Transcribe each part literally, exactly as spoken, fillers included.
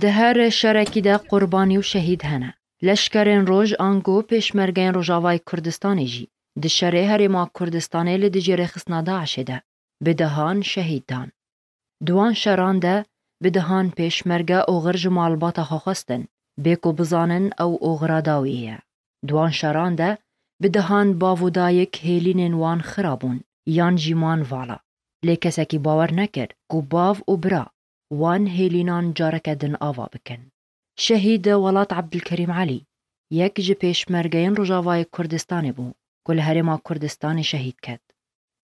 Di her şerekî de qurbanî û şehîd hene. Leşkerên Roj ango pêşmergeyên Rojavayê Kurdistanê jî di şerê Herêma Kurdistanê li dijî rêxistina DAIŞê de bi dehan şehîd dan. Di wan şeran de bi dehan pêşmerge oxir ji malbata xwe xwestin, bê ku bizanin ew oxira dawiyê ye. Di wan şeran de bi dehan bav û dayik hêlînên wan xira bûn yan jî man vala. Lê kesekî bawer nekir ku bav û bira wan hêlînan careke din ava bikin. Şehîd Welat Ebdilkerîm Elî yek ji pêşmergeyên Rojavayê Kurdistanê bû ku li Herêma Kurdistanê şehîd ket.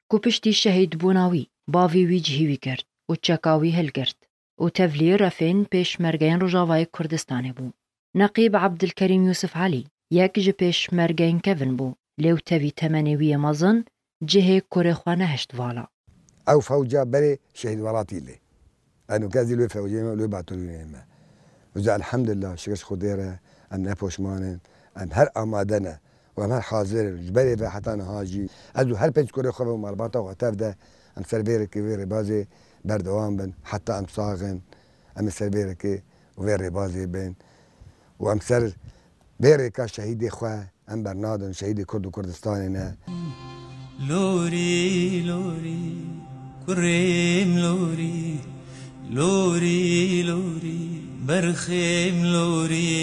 Ku piştî şehîdbûna wî, bavê wî cihê wî girt û çeka wî hilgirt û tevlî refên pêşmergeyên Rojavayê Kurdistanê bû. Neqîb Ebdilkerîm Yûsif Elî yek ji pêşmergeyên kevin bû, lê û tevî temenê wî yê mezin cihê kurê xwe nehişt vala. Ew fewca berê Şehîd Welatî lê. Eno ke ez ê li wê fewcê me, li wê batalyonê me. Uca elhamdulillah, şikir ji Xwedê re, em ne poşman in, em her amade ne û em her hazir in. Ji berê ve heta niha jî ez û her pênc kurê xwe ve û malbata xwe tev de em ser vê rêkê, vê rêbazê berdewam bin. Heta em sax in, em ê ser vê rêkê û vê rêbazê bin û em ser vê rêka şehîdê xwe em bernadin, şehîdê Kurd û Kurdistanê ne. Lorî, lorî, kurêm lorî, lorî, lorî, berxêm lorî,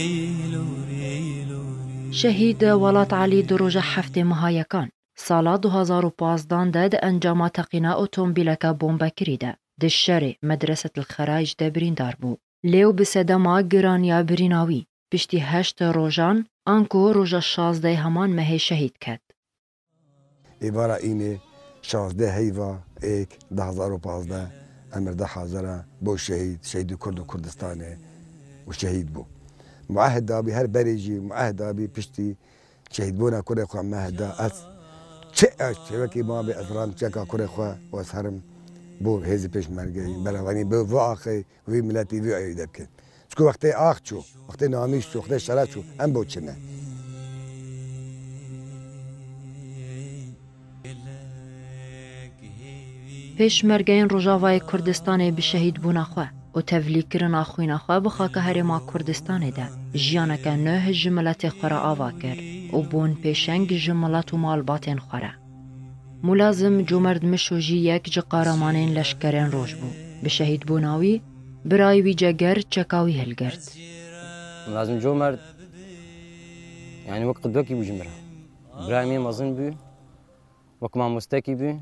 lorî, lorî. Şehîd Welat Elî di roja heftê meha yekan, sala du hazar û pazdan de di encama teqîna otomobîleke bombekirî de di şerê Medresetil Xerayc de birîndar bû. Lê û bi sedema giraniya birîna wî, piştî heşt rojan, anku roja şazdeh heman mehê şehîd ket. Êvara înê şazdeh heyva êk du hazar û pazdeh emir da hazira bo şehîd, şehîdî Kurd û Kurdistanê û şehîd bû. Muehid dabî, her berê jî muehid dabî piştî şehîdbûna kurê xwe me da ez çi ez çewekî ma bê ez ram çeka kurê xwe û ez herim bo hêzî pêşmergeyî, berevanî bo vî axê, vî miletî, vî êdî bikin. Çku wextê ax çû, wextê namîş çû, wextê şeref çû, em bo çi ne? Pêşmergeyên Rojavayê Kurdistanê bi şehîdbûna xwe û tevlîkirina xwîna xwe bi xaka Herêma Kurdistanê de jiyaneke nû ji miletê xwe re ava kir û bûn pêşeng ji milet û malbatên xwe re. Mulazim Comerd Mişo jî yek ji qaramanên leşkerên Roj bû. Bi şehîdbûna wî, birayê wî Ceger çeka wî hilgirt. Mulazim Comerd, yanî wek qidwekî bû ji min re. Birayê min mezin bû, wek mamostekî bû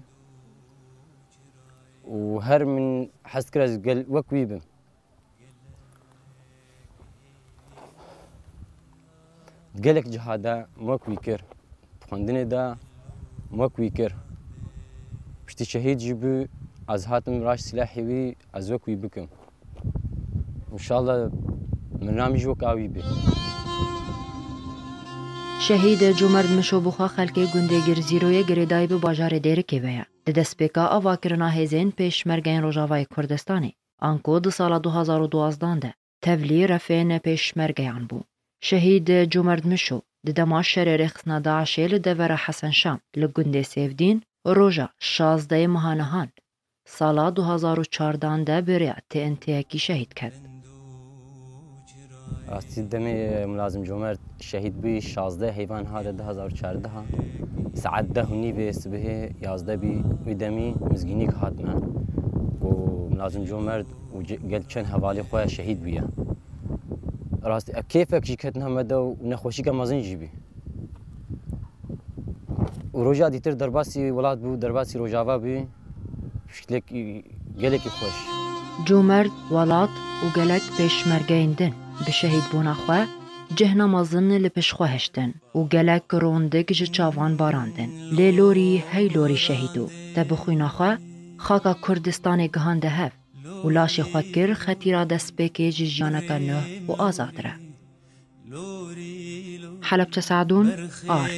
û her min hez dikir ez gel wek wî bim. Gelek ciha de min wek wî kir. Di xwendinê de min wek wî kir. Piştî şehîd jî bû, ez hatim raşt silahê wî, ez wek wî bikim. Înşallah min namî jî wek a wî bê. Şehîd Comerd Mişo bi xwe xelkê gundê Girzîroyê girêdayî bi bajarê Dêrikê ve ye. Di destpêka avakirina hêzên pêşmergeyên Rojavayê Kurdistanê, anku di sala du hazar û duwazdan de tevlî refên pêşmergeyan bû. Şehîd Comerd Mişo di dema şerê rêxistina DAIŞê li devera Hesen Şam li gundê Sêvdîn roja şazdehê meha nihan sala du hazar û çardan de bi rêya T N T'yekî şehîd ket. Rastî demê Mulazim Comerd şehîd bû, şazdeh heyvan hade du hazar û çardeh, saet deh û nîvê sibihê yazdeh bî, wî demî mizgînîk hat me ku Mulazim Comerd û ce-, gel çend hevalê xwe şehîd bûye. Rastî, e, kêfek jî ketin heme de û nexweşîke mezin jî bî. Û roja dîtir derbasî welat bû, derbasî Rojava bû, şiklek, gelekî xweş. Comerd, welat û gelek pêşmergeyên din bi şehîdbûna xwe cihna mezin li pişt xwe hiştin û gelek rondik ji çavan barandin. Lê lorî hey lorî şehîd û te bi xwîna xwe xaka Kurdistanê gihande hev û laşê xwe kir xetîra destpêkê ji jiyaneke nuh û azad re. Helebçe Sadûn, Art.